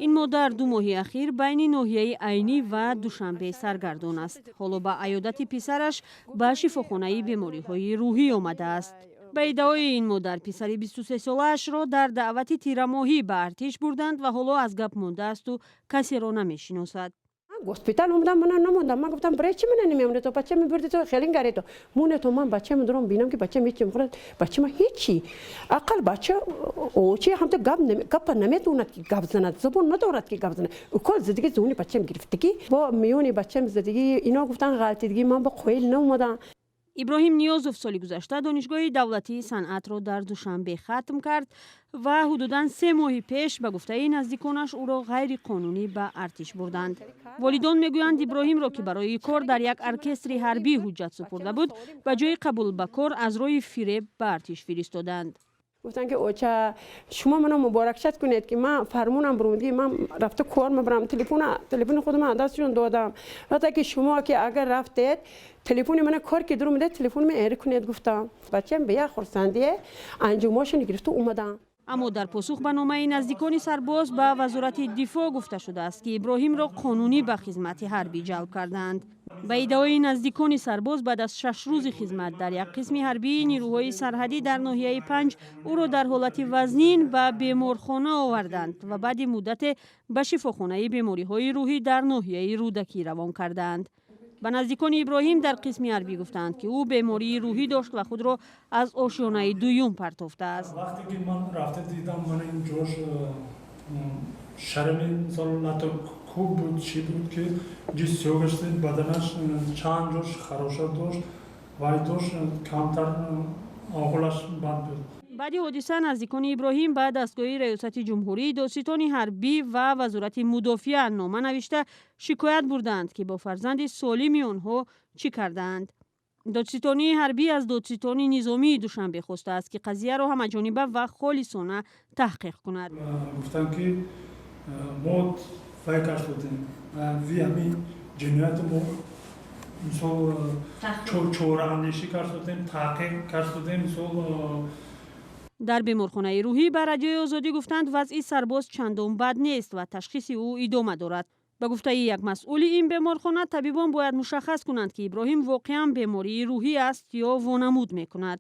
Ин модар 2 моҳи ахир байни ноҳияи Айнӣ ва Душанбе саргардон аст. Ҳоло ба аёдати писараш ба шифохонаи бемориҳои рӯҳӣ омадааст. Ба иддаои ин модар, писари 23-солаашро дар даъвати тирамоҳӣ ба артиш бурданд ва ҳоло аз гап мондаасту касеро намешиносад. Госпитал омадам, мана намондам. Ман гуфтам: «Барои чӣ мана намемонед? То бача мебурди, то хелин гарето моне, то ман бача медорам, бинам, ки бачам ҳечи мехӯрад». Бача ма ҳечи, ақал бача очи ҳамта гап гапа наметавонад, ки гап занад, забон надорад, ки гап занад. Укол задиги, зуни бачам гирифтагӣ, бо миёни бачам задигӣ. Ино гуфтан ғалтидагӣ, ман ба қоил наомадам. Иброҳим Ниёзов соли гузашта Донишгоҳи давлатии санъатро дар Душанбе хатм кард ва ҳудудан 3 моҳи пеш, ба гуфтаи наздиконаш, ӯро ғайриқонунӣ ба артиш бурданд. Волидон мегӯянд, Иброҳимро, ки барои кор дар як оркестри ҳарбӣ ҳуҷҷат супурда буд, ба ҷои қабул ба кор аз роҳи фиреб ба артиш фиристоданд. Гуфтанд, ки оча, шумо мано муборакшад кунед, ки ман фармонам бурумдӣ, ман рафта кор мебарам. Телефони худам аз дастшон додам. Вақте ки шумо ки агар рафтед, телефони мана кор ки дуромида, телефони ман эри кунед, гуфтам. Бачам ба як хурсандие анҷумошон гирифта омадам. Аммо дар посух ба номаи наздикони сарбоз ба Вазорати дифоъ гуфта шудааст, ки Иброҳимро қонунӣ ба хизмати ҳарбӣ ҷалб кардаанд. Ба иддаои наздикони сарбоз, баъд аз 6 рӯзи хизмат дар як қисми ҳарбии нирӯҳои сарҳадӣ дар ноҳияи Панҷ, ӯро дар ҳолати вазнин ба беморхона оварданд ва баъди муддате ба шифохонаи бемориҳои рӯҳӣ дар ноҳияи Рӯдакӣ равон кардаанд. Ба наздикони Иброҳим дар қисми ҳарбӣ гуфтаанд, ки ӯ бемории рӯҳӣ дошт ва худро аз ошёнаи дуюм партофтааст. Вақте ки ман рафта дидам, мана ин ҷош шарами, мисол, лату кӯб буд, чӣ буд, ки ҷи сиёҳ гашта, баданаш чанд ҷош хароша дошт, вай дошт, камтар оғилаш бад буд. Баъди ҳодиса наздикони Иброҳим ба дастгоҳи Раёсати ҷумҳурӣ, додситони ҳарбӣ ва Вазорати мудофиа нома навишта, шикоят бурданд, ки бо фарзанди солими онҳо чӣ кардаанд. Додситонии ҳарбӣ аз додситони низомии Душанбе хостааст, ки қазияро ҳамаҷониба ва холисона таҳқиқ кунад. Гуфтанд, ки мо вай кард додем, ви ҳамин ҷинояту мо, мисол, чораандешӣ кард додем, таҳқиқ кард додем, мисол. Дар беморхонаи рӯҳӣ ба Радиои Озодӣ гуфтанд, вазъи сарбоз чандон бад нест ва ташхиси ӯ идома дорад. Ба гуфтаи як масъули ин беморхона, табибон бояд мушаххас кунанд, ки Иброҳим воқеан бемории рӯҳӣ аст ё вонамуд мекунад.